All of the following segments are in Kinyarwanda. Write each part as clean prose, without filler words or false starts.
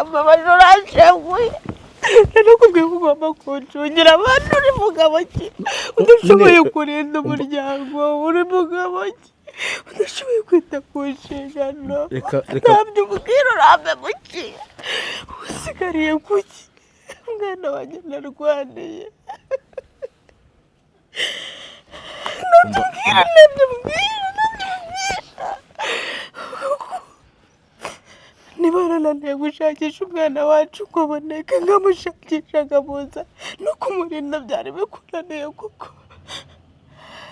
Urambabaje, uranshenguye. Narakubwiye ko ugomba kuncungira abantu. Uri mugabo ki udashoboye Nyine, kurinda umuryango? Uri mugabo ki udashoboye kwita ku nshingano? Reka, reka. Ntabyo ubwira, urambe muki? Usigariye kuki? Umwana wanjye narwaniye. Ntabyo ubwira, ntabyo ubwira, ntabyo ubwira. Niba warananiye gushakisha umwana wacu ngo aboneke, nkamushakisha nkamuza, no kumurinda byari bikunaniye kuko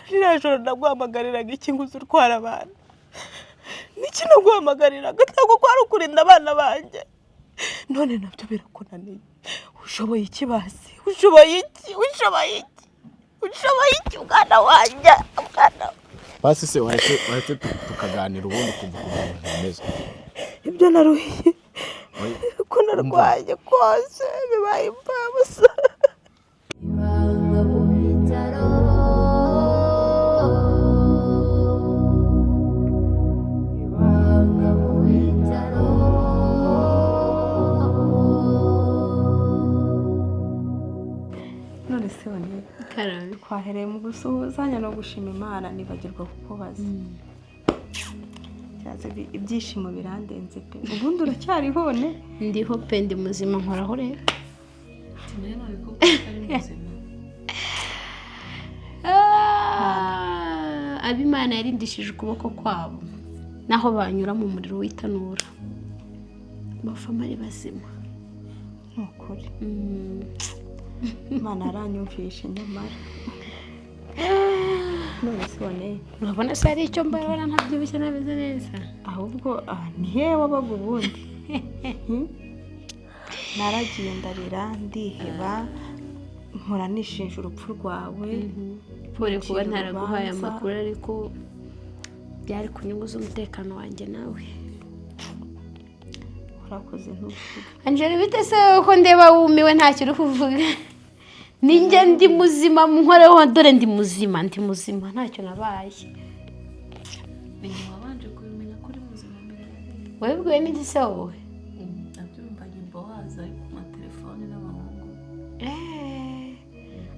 ririya joro naguhamagariraga iki ngo uze utwara abana? Niki naguhamagariraga? Ntabwo kwari ukurinda abana banjye? None nabyo birakunaniye. Ushoboye iki basi? Ushoboye iki? Ushoboye iki? Ushoboye iki, umwana wanjye, umwana? Basi se waretse tukaganira, ubundi ukumva ukuntu ibintu bimeze. Ibyo naruhiye, Oya. ko narwaye kose, bibaye imfabusa. Ibanga mu bitaro. Ibanga mu bitaro. None se wane? Karame. Twahereye mu gusuhuzanya no gushima Imana, nibagirwa kukubaza. Cyaze ibyishimo birandenze pe. Ubundi uracyariho ne? Ndiho pe, ndi muzima, nkoraho rero. Nawe nabikubwiye ko ari muzima. Ah, ab'Imana yarindishije ukuboko kwabo, naho banyura mu muriro w'itanura bavamo ari bazima. Ni ukuri. Imana yaranyumvishe nyamara. None se wane? Urabona se hari icyo mbabona? Ntabyibushye, ntameze neza. Ahubwo ah, ni hehe wabaga ubundi? Hmm? Naragiye ndarira, ndiheba, mpora nishinja urupfu rwawe. Pole kuba Ncira ntaraguhaye urubanza. amakuru, ariko byari ku nyungu z'umutekano wanjye nawe. Warakoze, ntuvuge. Angela, bite se ko ndeba wumiwe, ntacyo uri kuvuga? Ninjye ndi muzima, nkoreho dore ndi muzima, ndi muzima, ntacyo nabaye. Ni nyuma wabanje kubimenya ko uri muzima mbere ya mbere. Wabibwiwe n'iki se wowe? Nabyumvanye Bowazi ari ku matelefone n'abahungu. Eh,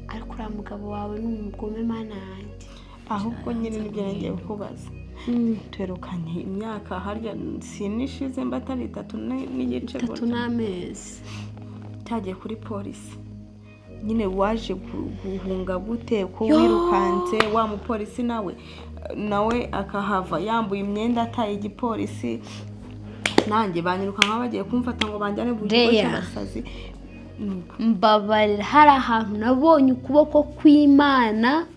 ariko uriya mugabo wawe ni umugome, Mana yanjye. Ahubwo nyine nibyo nagiye kukubaza. Twerukanye imyaka harya sinishize mba atari 3 n'igice 3 gutya. n'amezi. Cyagiye kuri polisi nyine, waje guhunga gute ko Yo! wirukanse, wa mupolisi nawe akahava yambuye imyenda, ataye igipolisi, nanjye banyirukanka bagiye kumfata ngo banjyane mu kigo Leya. cy'abasazi? Nuko. Mbabarira, hari ahantu nabonye ukuboko kw'Imana,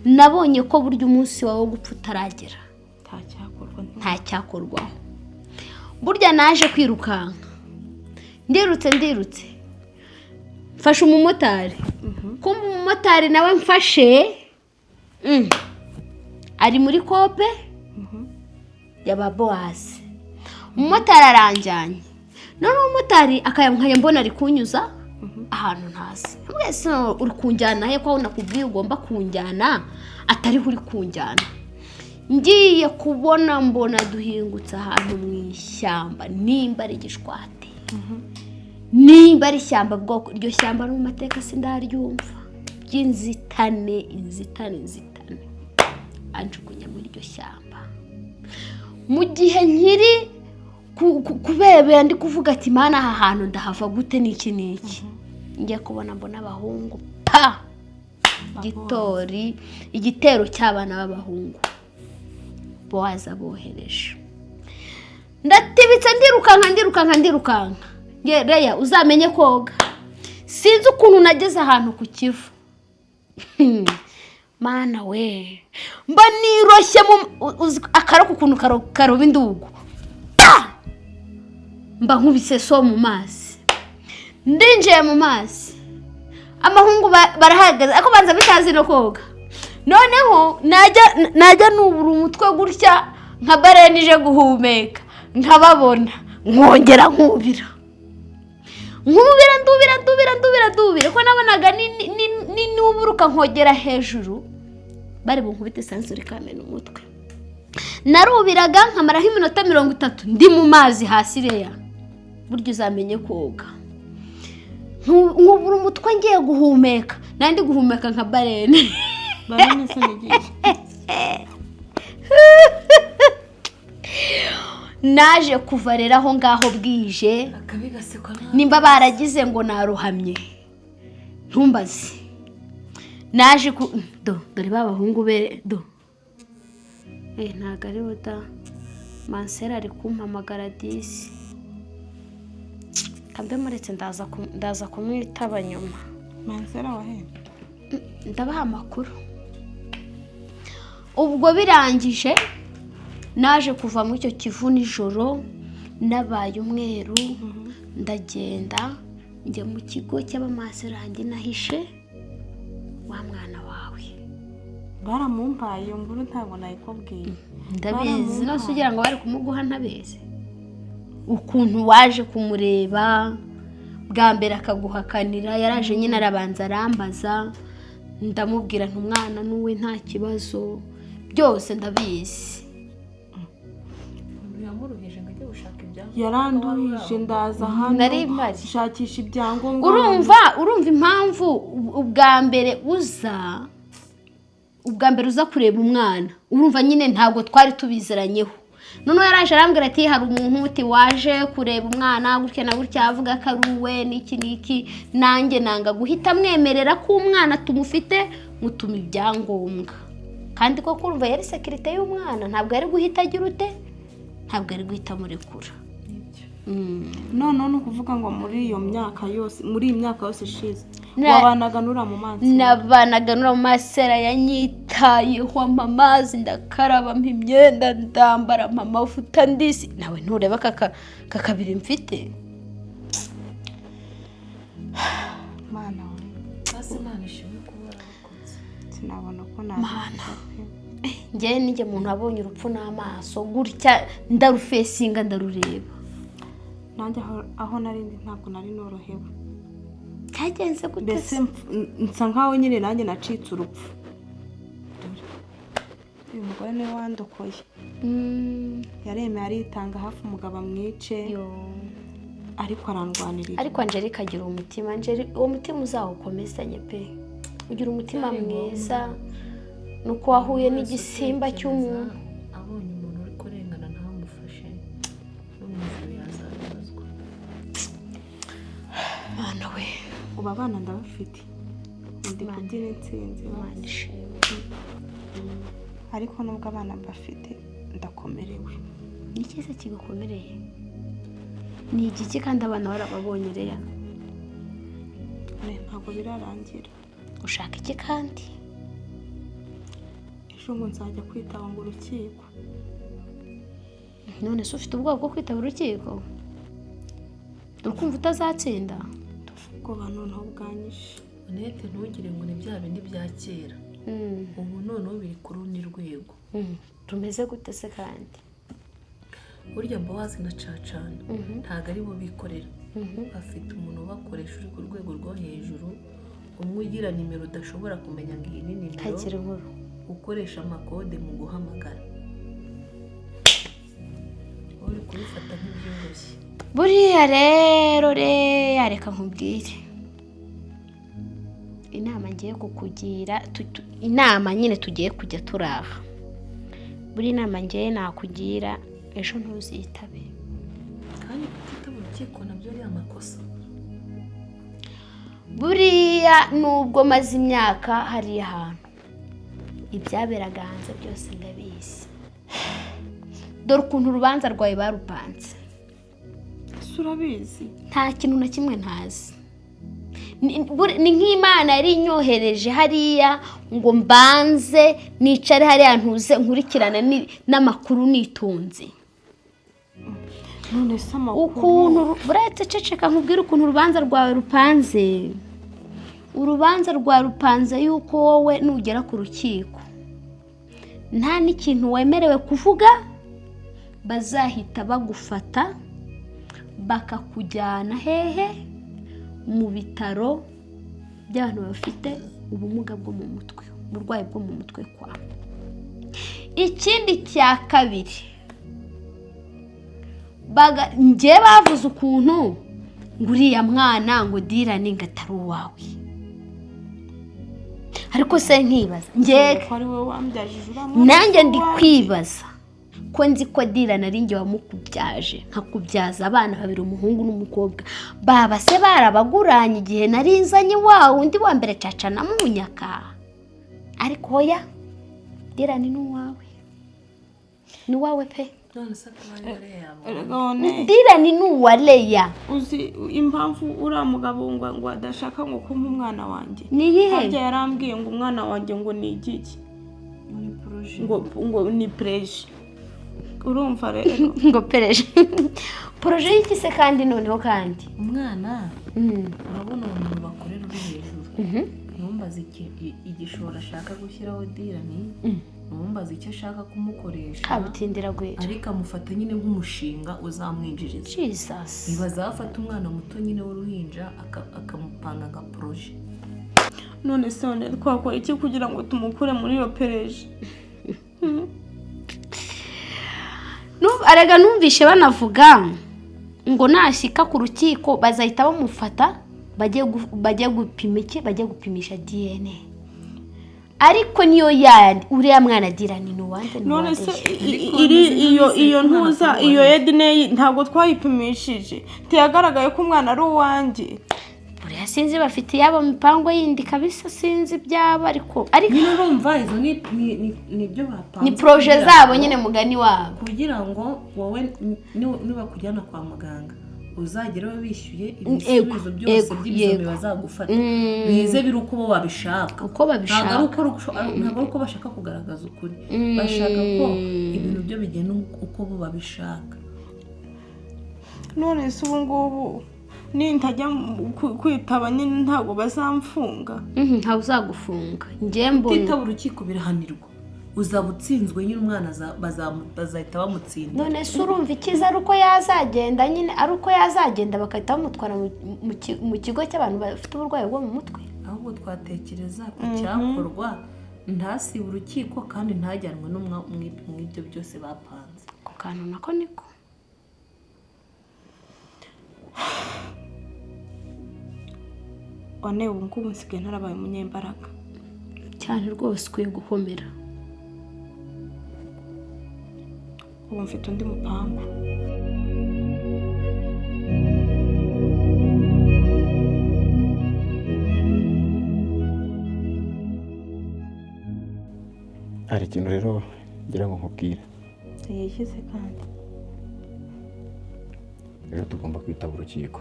nabonye ko burya umunsi wawe wo gupfa utaragera. Nta cyakorwa. Nta cyakorwaho. Burya naje kwirukanka, ndirutse, ndirutse, mfashe umumotari. Kumva umumotari nawe mfashe, ari muri kope ya ba Bowazi. Umumotari aranjyanye, noneho umumotari akaya mbona ari kunyuza ahantu ntazi. Mwese uri kunjyana he, ko aho nakubwiye ugomba kunjyana atariho uri kunjyana? Ngiye kubona mbona duhingutse ahantu mu ishyamba, nimba ari igishwati, nimba ari ishyamba bwoko. Iryo shyamba no mu mateka sindaryumva, by'inzitane, inzitane, inzitane. Anjugunya muri iryo shyamba mu gihe nkiri kubebera, ndi kuvuga ati: "Mana, aha hantu ndahava gute? N'iki n'iki?" Njya kubona mbona abahungu pa gitori, igitero cy'abana b'abahungu Bowazi abohereje. Ndatibitse, ndirukanka, ndirukanka, ndirukanka. Nge Reya, uzamenye koga. Sinzi ukuntu nageze ahantu ku Kivu. Mana we, mba niroshye mu uzi akaroko ukuntu karoba indugu. Pa! Mba nkubise so mu mazi, ndinjiye mu mazi. Amahungu barahagaze, ariko banza bitazi no koga. Noneho najya nubura umutwe gutya nka barene ije guhumeka, nkababona, nkongera nkubira, nkubira, ndubira, ndubira, ndubira, ndubira, ko nabonaga nuburuka nkogera hejuru bari bunkubite sansuri ikamena umutwe. Narubiraga nkamaraho iminota 30 ndi mu mazi hasi. Reya. Burya uzamenye koga. Nkubura umutwe ngiye guhumeka, nandi guhumeka nka baleine. Baleine se ni igihe? Naje kuva rero aho ngaho bwije. Akabi gasekwa nabi. Nimba baragize ngo naruhamye, ntumbaze. Naje ku do dore ba bahungu be do, ntabwo ari bo da. Mansera ari kumpamagara disi, kambe muretse ndaza kumwitaba nyuma. Mansera wahera? Ndabaha amakuru. Ubwo birangije, naje kuva muri icyo kivu nijoro, nabaye umweru, ndagenda njya mu kigo cy'abamaserangi, nahishe wa mwana wawe. Baramumpaye, iyo nkuru ntabwo nayikubwiye. Ndabizi nose, ugira ngo bari kumuguha ntabizi ukuntu waje kumureba bwa mbere akaguhakanira. Yaraje nyine arabanza arambaza, ndamubwira nti umwana n'uwe nta kibazo, byose ndabizi. Umuntu yamuruhije ngo ajye gushaka ibyangombwa. Yaranduhije, ndaza hano Nari mpari. nshakisha ibyangombwa. Urumva impamvu ubwa mbere uza kureba umwana, urumva nyine ntabwo twari tubizeranyeho. Noneho yaraje arambwira ati hari umuntu uti waje kureba umwana gutya na gutya, avuga ko ari uwe n'iki n'iki. Nanjye nanga guhita mwemerera ko umwana tumufite, mutuma ibyangombwa. Kandi koko urumva yari sécurité y'umwana, ntabwo yari guhita agira ute, ntabwo yari guhita amurekura. Noneho ni ukuvuga ngo muri iyo myaka yose, muri iyi myaka yose ishize, wabanaga n'uriya mu mazi? Nabanaga n'uriya mu masera, yanyitayeho, ampa amazi ndakaraba, mpa imyenda ndambara, mpa amavuta ndisi. Nawe ntureba aka kakabiri mfite? Mana we! Basi Imana ishimwe kuba wararokotse. Sinabona uko nabivuga pe. Njyewe nijye muntu wabonye urupfu n'amaso gutya, ndarufesinga, ndarureba. Nanjye aho nari ndi ntabwo nari norohewe. Cyagenze gute Mbese se? Nsa nkaho nyine nanjye nacitse urupfu. Dore uyu mugore niwe wandokoye. Yaremeye aritanga, hafi umugabo amwice. Yo. Ariko arandwanirira. Ariko Angelique agira umutima. Angelique, uwo mutima uzawukomezanye pe, ugira umutima mwiza, ni uko wahuye n'igisimba cy'umuntu. Abonye umuntu uri kurengana ntamufashe, no mu ijuru yazabibazwa. Mwana we! Ubu abana ndabafite, ndi kubyina intsinzi. Imana ishimwe. Ariko nubwo abana mbafite, ndakomerewe. Ni ikiza kigukomereye ni igiki kandi abana warababonye reya? Ntabwo birarangira. Ushaka iki kandi? Ejo ngo nzajya kwitaba ngo urukiko. None se ufite ubwoba bwo kwitaba urukiko? Urukumva utazatsinda? Ubwoba noneho bwanyishe. Unete, ntugire ngo ni bya bindi bya kera. Ubu noneho biri ku rundi rwego. Tumeze gute se kandi? Burya Bowazi na Cacana ntabwo ari bo bikorera, bafite umuntu ubakoresha uri ku rwego rwo hejuru, umwe ugira nimero udashobora kumenya ngo iyi ni nimero. Kagira inkuru! Ukoresha amakode mu guhamagara, uri kubifata nk'ibyoroshye. Buriya rero reya, reka nkubwire inama ngiye kukugira, inama nyine tugiye kujya turaha. Buri inama ngiye nakugira, ejo ntuzitabe. Kandi kutitaba urukiko nabyo ni amakosa. Buriya nubwo maze imyaka hariya hantu, ibyaberaga hanze byose ndabizi. Dore ukuntu urubanza rwawe barupanze. Ese urabizi? Nta kintu na kimwe ntazi. Ni nk'Imana yari inyohereje hariya ngo mbanze nicare hariya ntuze, nkurikirane n'amakuru nitonze. None se amakuru? Ukuntu buretse, ceceka nkubwire ukuntu urubanza rwawe rupanze. Urubanza rwawe rupanze yuko wowe nugera ku rukiko nta n'ikintu wemerewe kuvuga, bazahita bagufata bakakujyana hehe? Mu bitaro by'abantu bafite ubumuga bwo mu mutwe, uburwayi bwo mu mutwe. Kwa ikindi cya kabiri, Njye bavuze ukuntu ngo uriya mwana ngo Dirani ngo atari uwawe, ariko se nkibaza njye ko ari wowe wambyajije uriya mwana nanjye si ndi uwanjye. kwibaza ko nzi ko Dirani ari njye wamukubyaje, nkakubyaza abana babiri, umuhungu n'umukobwa, baba se barabaguranye igihe nari nzanye wa wundi wa mbere Caca na Munyaka? Ariko oya, Dirani ni uwawe, ni uwawe pe. None se akaba ari we yabo? Erega one, Dirani ni uwa Leya. Uzi impamvu uriya mugabo ngo adashaka ngo kumpa umwana wanjye? Ni iyihe? Harya yarambwiye ngo umwana wanjye ngo ni igiki? Muri projet. Ngo ni projet, urumva rero. Ngo projet, projet y'iki se kandi noneho kandi? Umwana, urabona uwo muntu bakorera uri hejuru, ntumbaze igishoro ashaka gushyiraho Dirani, ntumbaze icyo ashaka kumukoresha. Kabutindira gwera. Ariko amufata nyine nk'umushinga uzamwinjiriza. Jesus. Ibaza afata umwana muto nyine w'uruhinja, akamupanga nka projet. None se none twakora iki kugira ngo tumukure muri iyo projet? Arega numvishe banavuga ngo nashyika ku rukiko bazahita bamufata, bajye gupima iki, bajye gupimisha DNA. Ariko niyo yandi, uriya mwana Dirani ni uwande? Ni None se uwande? iri iyo ntuza, iyo ADN ntabwo twayipimishije, ntiyagaragaye ko umwana ari uwanjye? Buriya sinzi, bafite iyabo mipango yindi kabisa, sinzi ibyabo, ariko Nyine urumva izo ni ibyo bapanze ni projet kugira zabo ngo nyine, mugani wabo. Kugira ngo wowe nibakujyana kwa muganga uzagereho bishyuye ibisubizo byose by'ibizami bazagufata, bize biri uko bo babishaka. Uko babishaka. Ntabwo ari uko bashaka kugaragaza ukuri, bashaka ko ibintu byo bigenda uko bo babishaka. None se ubu ngubu nintajya kwitaba nyine ntabwo bazamfunga? Ntawe uzagufunga, njye mbona. Utitaba urukiko birahanirwa, uzaba utsinzwe nyine, umwana bazahita bamutsinda. None se urumva icyiza ari uko yazagenda nyine, ari uko yazagenda bagahita bamutwara mu kigo cy'abantu bafite uburwayi bwo mu mutwe. Ahubwo twatekereza ku cyakorwa ntasibe urukiko kandi ntajyanwe no mu ibyo byose bapanze. Ako kantu nako niko. One, ubu ngubu nsigaye narabaye umunyembaraga. Cyane rwose, ukwiye gukomera. Ubu mfite undi mupangu. Hari ikintu rero ngira ngo nkubwire. Yishyize kandi. Ejo tugomba kwitaba urukiko.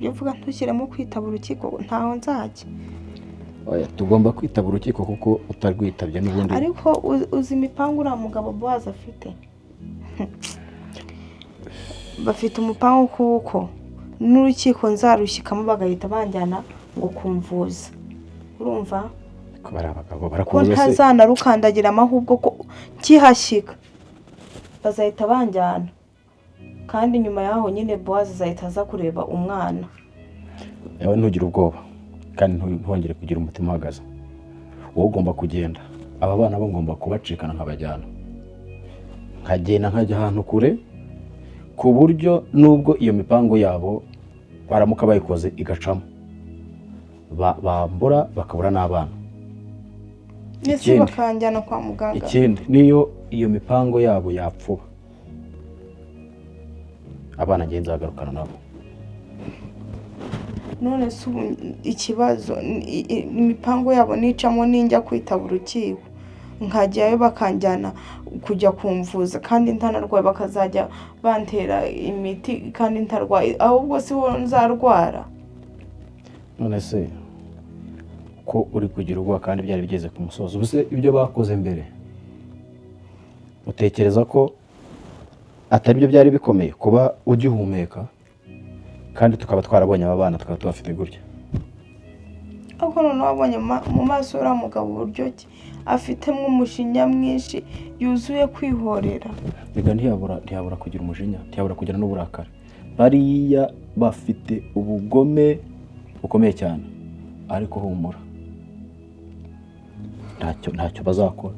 Ibyo uvuga ntushyiremo kwitaba urukiko, ntaho nzajya. Oya, tugomba kwitaba urukiko kuko utarwitabye n'ubundi. Ariko uzi imipangu uriya mugabo Bowazi afite? Bafite umupangu kuko n'urukiko nzarushyikamo bagahita banjyana ngo kumvuza, urumva? Ko bari abagabo Ko barakubuza se? Ntazanarukandagiramo, ahubwo ko nkihashyika bazahita banjyana, kandi nyuma yaho nyine Bowazi azahita aza kureba umwana. Yawe ntugire ubwoba kandi ntiwongere kugira umutima uhagaze. Wowe ugomba kugenda, aba bana bo ngomba kubacikana nkabajyana, nkagenda nkajya ahantu kure, ku buryo nubwo iyo mipango yabo baramuka bayikoze igacamo, bambura bakabura n'abana. Mbese Ikindi. bakanjyana kwa muganga. Ikindi, niyo iyo mipango yabo yapfuba, abana ngenzi nzagarukana nabo. None se ubu ikibazo imipango yabo nicamo, ninjya kwitaba urukiko nkajyayo bakanjyana kujya kumvuza kandi ntanarwaye, bakazajya bantera imiti kandi ntarwaye, ahubwo si ho nzarwara. None se ko uri kugira ubwoba kandi byari bigeze ku musozo? Ubu se ibyo bakoze mbere utekereza ko atari byo byari bikomeye kuba ugihumeka kandi tukaba twarabonye aba bana, tukaba tubafite gutya? Ariko noneho wabonye mu maso uriya mugabo uburyo ki afitemo umujinya mwinshi yuzuye kwihorera? Reka, ntiyabura kugira umujinya, ntiyabura kugira n'uburakari. Bariya bafite ubugome bukomeye cyane, ariko humura, ntacyo bazakora.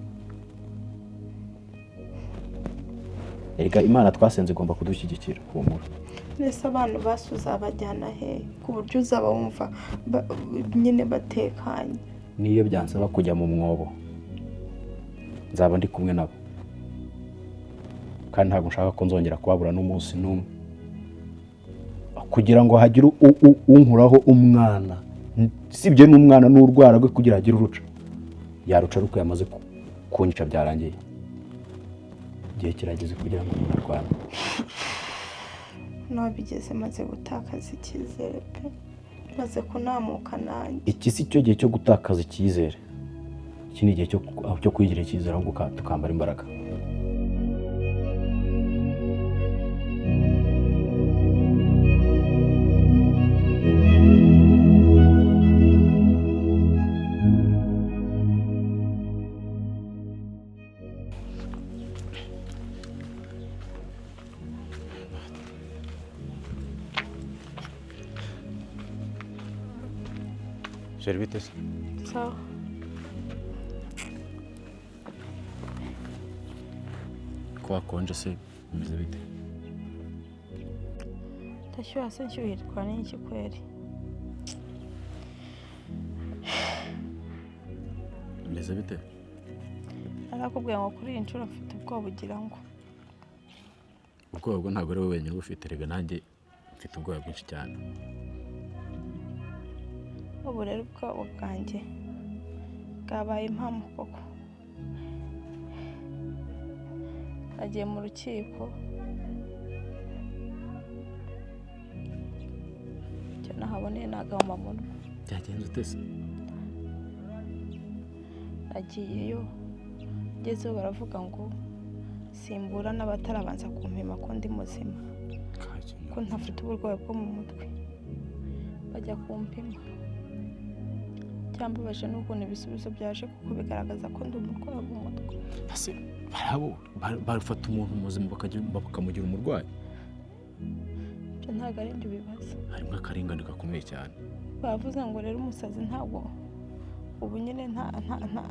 Erega Imana twasenze igomba kudushyigikira, humura. Mbese abantu basi uzabajyana he ku buryo uzaba wumva nyine batekanye? Niyo byansaba kujya mu mwobo, nzaba ndi kumwe nabo, kandi ntabwo nshaka ko nzongera kubabura n'umunsi n'umwe, kugira ngo hagire unkuraho umwana, sibye n'umwana n'urwara rwe, kugira hagire uruca yaruca ariko yamaze kunyica byarangiye. Igihe kirageze kugira ngo umuntu arwane. Nabigeze maze gutakaza icyizere pe, maze kunamuka nanjye. Iki si cyo gihe cyo gutakaza icyizere, iki ni igihe cyo kwigirira icyizere, ahubwo tukambara imbaraga. Chérie, bite se? Sawa. Ko wakonje se, bimeze bite? Ndashyuha se, nshyuhirwa n'iki kweri? Bimeze bite? Narakubwiye ngo kuri iyi nshuro mfite ubwoba, ugira ngo Ubwoba bwo ntabwo ari wowe wenyine ubufite, rega nanjye mfite ubwoba bwinshi cyane. Ubu rero ubwoba bwanjye bwabaye impamo koko. Nagiye mu rukiko, icyo nahaboneye ni agahomamunwa. Byagenze ute se? Nagiyeyo, ngezeyo baravuga ngo simbura n'abatarabanza kumpima ko ndi muzima, ko ntafite uburwayi bwo mu mutwe, bajya kumpima. Cyambabaje n'ukuntu ibisubizo byaje kuko bigaragaza ko ndi umurwayi wo mu mutwe. Ese barabo bafata umuntu muzima bakamugira umurwayi? Ibyo ntabwo ari ibyo bibazo. Harimo akarengane gakomeye cyane. Bavuze ngo rero umusazi ntabwo ubu nyine nta nta nta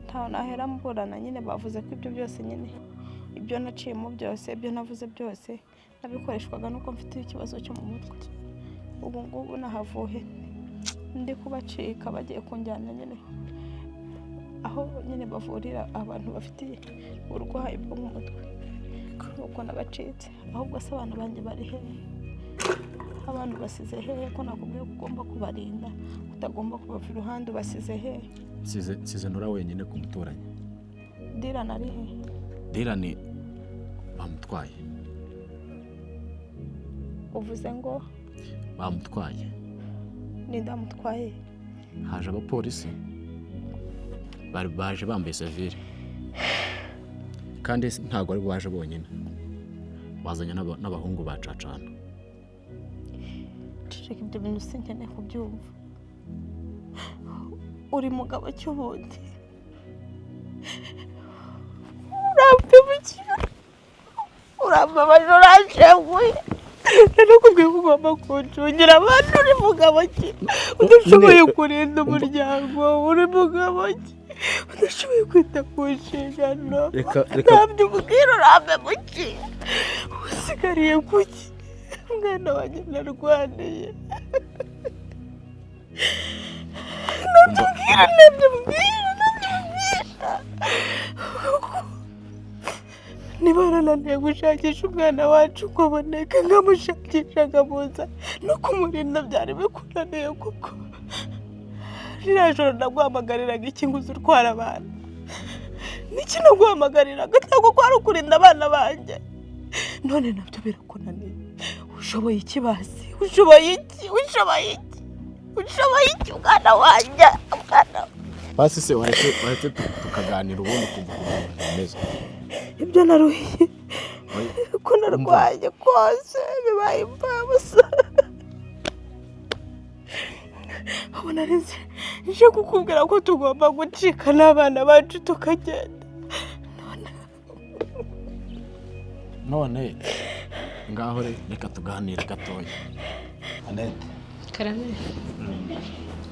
nta nahera mburana nyine, bavuze ko ibyo byose nyine, ibyo naciyemo byose, ibyo navuze byose nabikoreshwaga nuko mfite ikibazo cyo mu mutwe. Ubu ngubu nahavuye ndi kubacika, bagiye kunjyana nyine aho nyine bavurira abantu bafite uburwayi bwo mu mutwe, nuko nabacitse. Ahubwo se abantu banjye bari hehe? Abantu basize hehe? Ko nakubwiye ko ugomba kubarinda, utagomba kubava iruhande, ubasize hehe? Nsize Nora wenyine ku muturanyi. Dirani ari he? Dirani bamutwaye. Uvuze ngo bamutwaye? Ninde amutwaye? Haje abapolisi bari baje bambaye sevire, kandi ntabwo ari baje bonyine, bazanye n'abahungu ba Cacana. Ceceka, ibyo bintu sinkeneye kubyumva. Uri mugabo cy'ubundi urampemukira, urambabaje, uranshenguye. Narakubwiye ko ugomba kuncungira abantu. Uri mugabo ki udashoboye kurinda umuryango? Uri mugabo ki udashoboye kwita ku nshingano? Ntabyo ubwira, urampemukiye. Usigariye kuki? Umwana wanjye narwaniye. Ntabyo ubwira, ntabyo ubwira. Niba narananiye gushakisha umwana wacu ngo aboneke, nkamushakisha nkamuza no kumurinda byari bikunaniye kuko. Ririya joro naguhamagariraga iki ngo uze utwara abana? Niki naguhamagariraga? Ntabwo kwari ukurinda abana banjye. None nabyo birakunaniye. Ushoboye iki basi? Ushoboye iki? Ushoboye iki? Ushoboye iki mwana wanjye? Mwana basi se waretse tukaganira ubundi ukumva ukuntu bimeze. Ibyo naruhiye ko narwaye kose bibaye imfabusa. Ubu narize nje kukubwira ko tugomba gucika n'abana bacu tukagenda. None ngaho reka tuganire gatoya. Annette. Karame.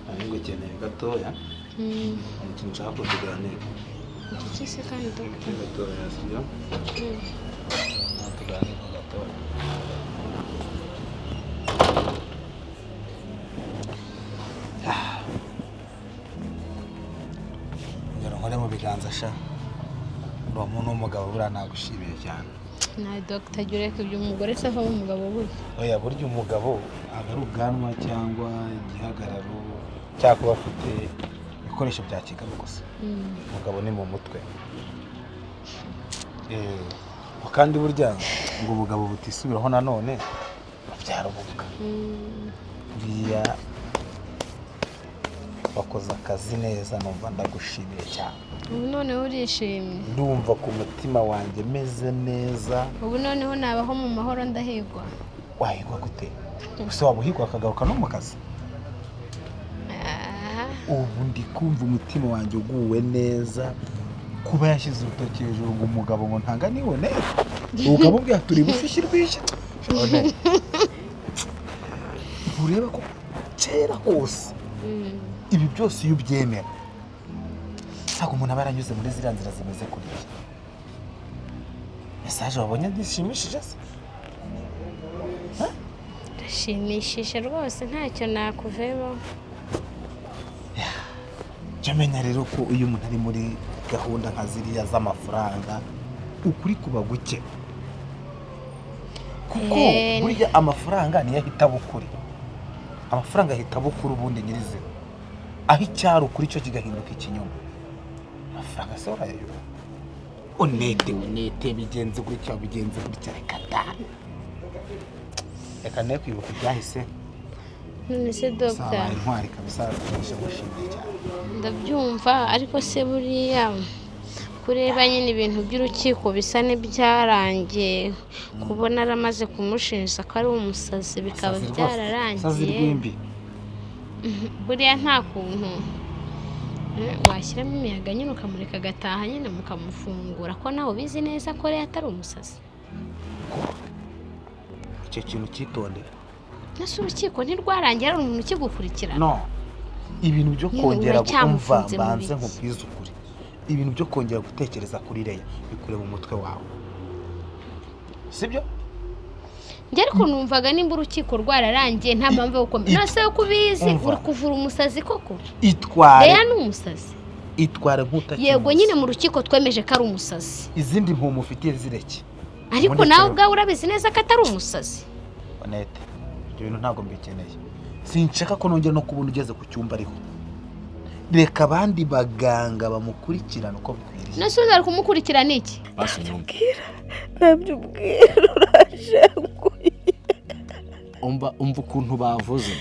Nari ngukeneye gatoya. Hari ikintu nshaka ko tuganira. Iki se kandi dogita? Gatoya, sibyo? Tuganire gatoya. Ngero nkore mu biganza sha. Uriya muntu w'umugabo buriya nagushimiye cyane. Nta dogita, jya ureka ibyo, umugore se avamo umugabo burya. Oya, burya umugabo ntabwo ari ubwanwa cyangwa igihagararo cyangwa kuba afite ibikoresho bya kigabo gusa. Umugabo ni mu mutwe. Kandi burya ngo ubugabo butisubiraho nanone bubyara ububwa. Buriya wakoze akazi neza, numva ndagushimiye cyane. Ubu noneho urishimye? Ndumva ku mutima wanjye meze neza. Ubu noneho nabaho mu mahoro, ndahigwa? Wahigwa gute? Gusa waba uhigwa akagaruka no mu kazi. Aha. Ubu ndi kumva umutima wanjye uguwe neza, kuba yashyize urutoki hejuru ngo umugabo ngo ntanga nibone, ukamubwira turi bufi rwishya. Ntureba ko kera hose ibi byose iyo ubyemera, ntabwo umuntu aba yaranyuze muri ziriya nzira zimeze kuriya. Message wabonye zishimishije se? Ndashimishije rwose, ntacyo nakuveba. Jya menya rero ko iyo umuntu ari muri gahunda nka ziriya z'amafaranga, ukuri kuba guke, kuko burya amafaranga niyo ahita aba ukuri. Amafaranga ahita aba ukuri ubundi nyirizina, aho icyari ukuri cyo kigahinduka ikinyoma. Amafaranga se urayayoba? Onete, onete, bigenze gutya, bigenze gutya, reka da, reka ne kwibuka ibyahise. None se dogita? Sabaye intwari kabisa, ndagushimiye cyane. Ndabyumva, ariko se buriya kureba nyine ibintu by'urukiko bisa n'ibyarangiye, kubona aramaze kumushinja ko ari umusazi bikaba Sazi rwose, sazi byararangiye, rw'imbi. buriya nta kuntu washyiramo imiyaga nyine ukamureka agataha nyine, mukamufungura, ko nawe ubizi neza ko rero atari umusazi? Icyo kintu cyitondera. Nese urukiko ntirwarangira, ari umuntu ukigukurikirana? No, ibintu byo Nyine kongera umva, uracyamufunze mu mbanze biki? nkubwize ukuri, ibintu byo kongera gutekereza kuri Leya bikure mu mutwe wawe, sibyo? Njye ariko numvaga nimba urukiko rwararangiye nta mpamvu yo gukomeza. Nase yo kubizi Umva. uri kuvura umusazi koko? Itware. Leya ni umusazi? Itware nk'utakimuzi. Yego nyine, mu rukiko twemeje ko ari umusazi. Izindi mpumu ufitiye zireke. Ariko Ubundi nawe turebe. ubwawe urabizi neza ko atari umusazi. Onete, ibyo bintu ntabwo mbikeneye. Sinshaka ko nongera no kubona ugeze ku cyumba ariho. Reka abandi baganga bamukurikirana uko bikwiriye. Nase undi ari kumukurikirana iki? Basi nyumva. Ntabyo ubwira, urashenguye. Umva, umva ukuntu bavuze,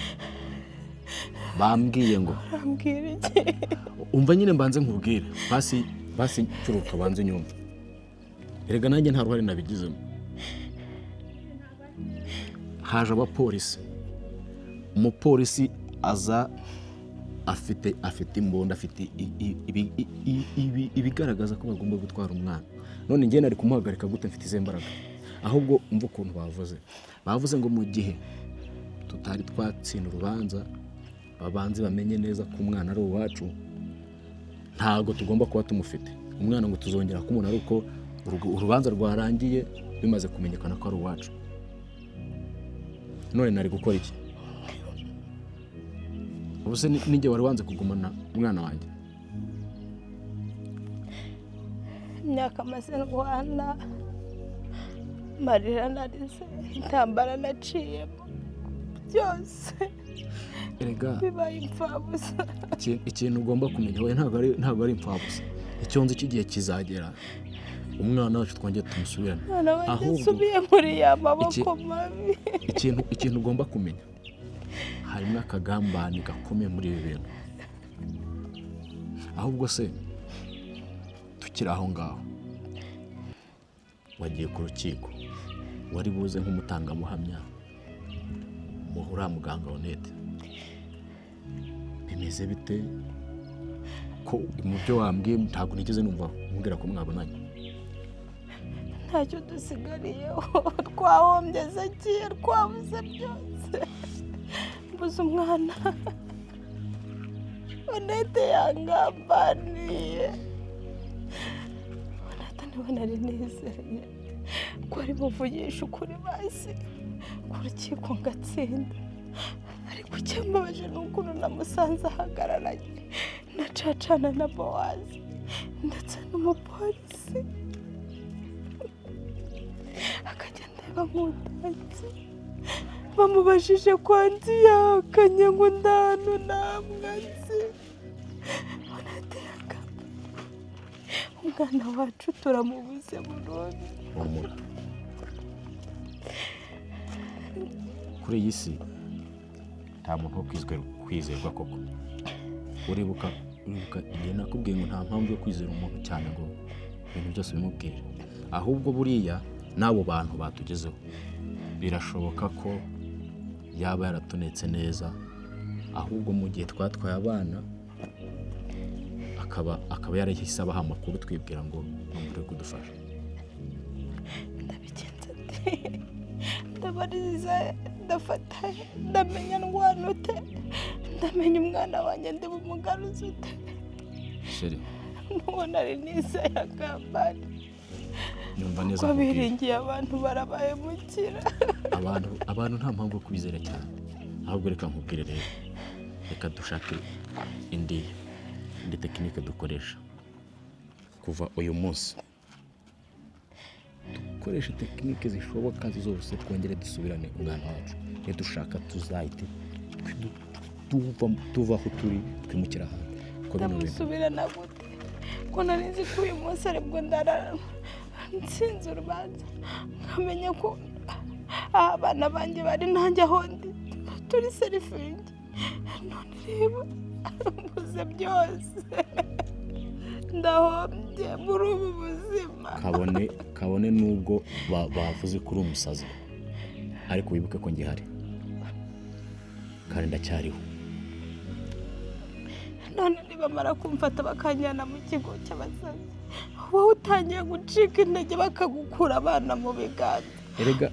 bambwiye ngo Urambwira iki? Umva nyine, mbanze nkubwire basi, basi curuka, banze unyumve. Erega nanjye nta ruhare nabigizemo. Haje abapolisi, umupolisi aza afite imbunda, afite ibigaragaza ko bagomba gutwara umwana. None njye nari kumuhagarika gute mfite izi mbaraga? Ahubwo umva ukuntu bavuze, bavuze ngo mu gihe tutari twatsinda urubanza, babanze bamenye neza ko umwana ari uwacu, ntabwo tugomba kuba tumufite umwana, ngo tuzongera kumubona ari uko urubanza rwarangiye, bimaze kumenyekana ko ari uwacu. None nari gukora iki? Ubu se nijye wari wanze kugumana umwana wanjye? Imyaka maze ndwana, amarira narize, intambara naciyemo, byose Erega bibaye imfabusa. Ikintu ugomba kumenya wowe, ntabwo ari imfabusa. Icyo nzi cy'igihe kizagera umwana wacu twongere tumusubirane. Umwana wanjye Ahubwo asubiye muri ya maboko mabi. Ikintu ugomba kumenya, harimo akagambane gakomeye muri ibi bintu. Ahubwo se tukiri aho ngaho, wagiye ku rukiko, wari buze nk'umutangabuhamya mu uriya muganga Onete, bimeze bite? Ko mu byo wambwiye ntabwo nigeze numva umbwira ko mwabonanye. Ntacyo dusigariyeho, twahombye zagiye, twabuze byose. Mbuze umwana, Onete yangambaniye. Niba nari nizeye ko ari buvugisha ukuri basi ku rukiko ngatsinda, ariko icyambabaje ni ukuntu namusanze ahagararanye na Cacana na Bowazi ndetse n'umupolisi, akajya ndeba nk'utanzi. Bamubajije ko nzi yahakanye ngo ndahano ntabwo nzi. Umwana wacu turamubuze burundu. Humura, kuri iyi si nta muntu wo kwizerwa koko. Uribuka igihe nakubwiye ngo nta mpamvu yo kwizera umuntu cyane ngo ibintu byose bimubwire, ahubwo buriya n'abo bantu batugezeho birashoboka ko yaba yaratunetse neza, ahubwo mu gihe twatwaye abana akaba yarahise abaha amakuru twibwira ngo ni umuntu uri kudufasha. Ndabigenza nte? Ndabariza, ndafata, ndamenya ndwana ute, ndamenya umwana wanjye ndi bumugaruze ute? Chérie, N'uwo nari nizeye akambari nyumva neza ko nkubwire. biringiye abantu barabahemukira. Abantu nta mpamvu yo kubizera cyane, ahubwo reka nkubwire rero, reka dushake indi tekinike dukoresha kuva uyu munsi. Dukoreshe tekinike zishoboka zose, twongere dusubirane umwana wacu. Nidushaka tuzahite tuva aho turi twimukira ahandi. Kuko bino bintu Ndamusubirana gute ko nari nzi ko uyu munsi aribwo ndarara nsinze urubanza, nkamenya ko abana banjye bari nanjye aho ndi turi serifingi, none reba mbuze byose, ndahombye muri ubu buzima. Kabone nubwo bavuze kuri umusazi, ariko wibuke ko ngihari kandi ndacyariho. None nibamara kumfata bakanjyana mu kigo cy'abasazi, wowe utangiye gucika intege, bakagukura abana mu biganza,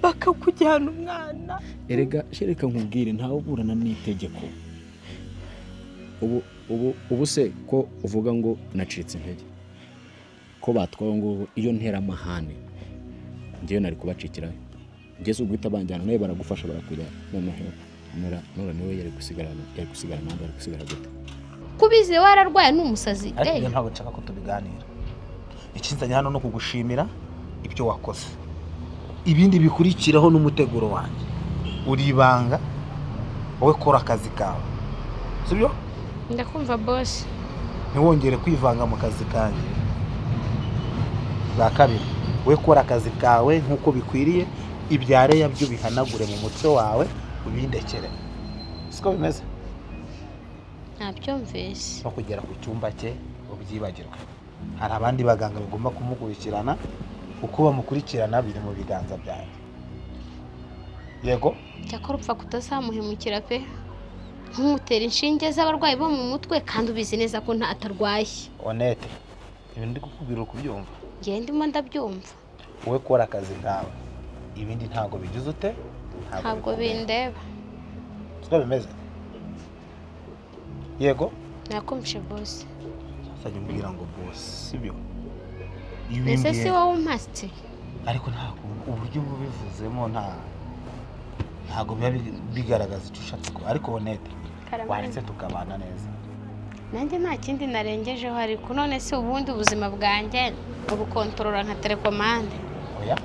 bakakujyana umwana. Erega reka nkubwire, ntawe uburana n'itegeko. Ubu se ko uvuga ngo nacitse intege, ko batwawe ngo iyo nteramahane ngewe nari kubacikirayo, ngeze uguhita banjyana nawe baragufasha barakujyana, noneho Nora niwe yari gusigarana, yari gusigara nande, yari gusigara gute? Kubizi wararwaye ni umusazi. Ariko ibyo ntabwo nshaka ko tubiganira. Ikinzanye hano no kugushimira ibyo wakoze, ibindi bikurikiraho n'umuteguro wanjye uribanga, wowe kora akazi kawe, sibyo? Ndakumva boss. Ntiwongere kwivanga mu kazi kanjye. Bwa kabiri, we kora akazi kawe nk'uko bikwiriye, ibyare yabyo bihanagure mu mutwe wawe ubindekere, siko bimeze? Nabyumvise. No kugera ku cyumba cye ubyibagirwe. Hari abandi baganga bagomba kumukurikirana, uko bamukurikirana biri mu biganza byanjye. Yego. Cyakora upfa kutazamuhemukira pe, ntumutera inshinge z'abarwayi bo mu mutwe kandi ubizi neza ko nta atarwaye. Honete, ibintu ndi kukubwira ukubyumva? Ngewe ndimo ndabyumva. Wowe kora akazi kawe, ibindi ntabwo bigize ute? Ntabwo bindeba. Siko bimeze? Yego. Nakumvishe boss. Sasa umbwira ngo boss, sibyo? Ese si wowe umpatse? Ariko ntabwo uburyo bubivuzemo ntabwo biba bigaragaza icyo ushatse ko, ariko Honete waretse tukabana neza. Nanjye nta kindi narengejeho, ariko none se ubundi ubuzima bwanjye ubukontorora nka telekomande? Oya.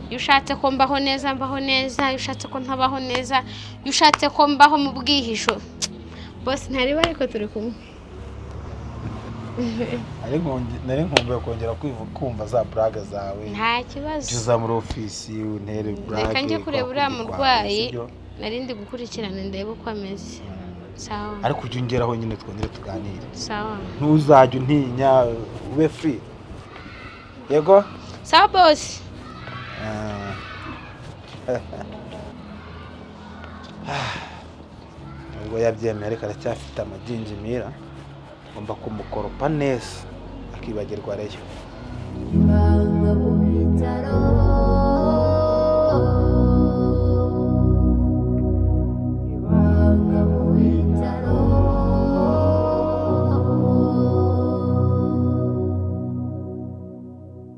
Iyo ushatse ko mbaho neza mbaho neza, iyo ushatse ko ntabaho neza, iyo ushatse ko mbaho mu bwihisho bose ntariba, ariko turi kumwe. Nari nkumbuye kongera kumva za blague zawe. Nta kibazo. Tuza muri ofisi untere blague. Reka njye kureba uriya murwayi nari ndi gukurikirana ndebe uko ameze. Sawa. Ariko ujye ungeraho nyine twongere tuganire. Sawa. Ntuzajye untinya, ube free. Yego? Sawa boss. Nubwo yabyemeye ariko aracyafite amagingimira, ngomba kumukoropa neza akibagirwa reyo. Ibanga mu bitaro.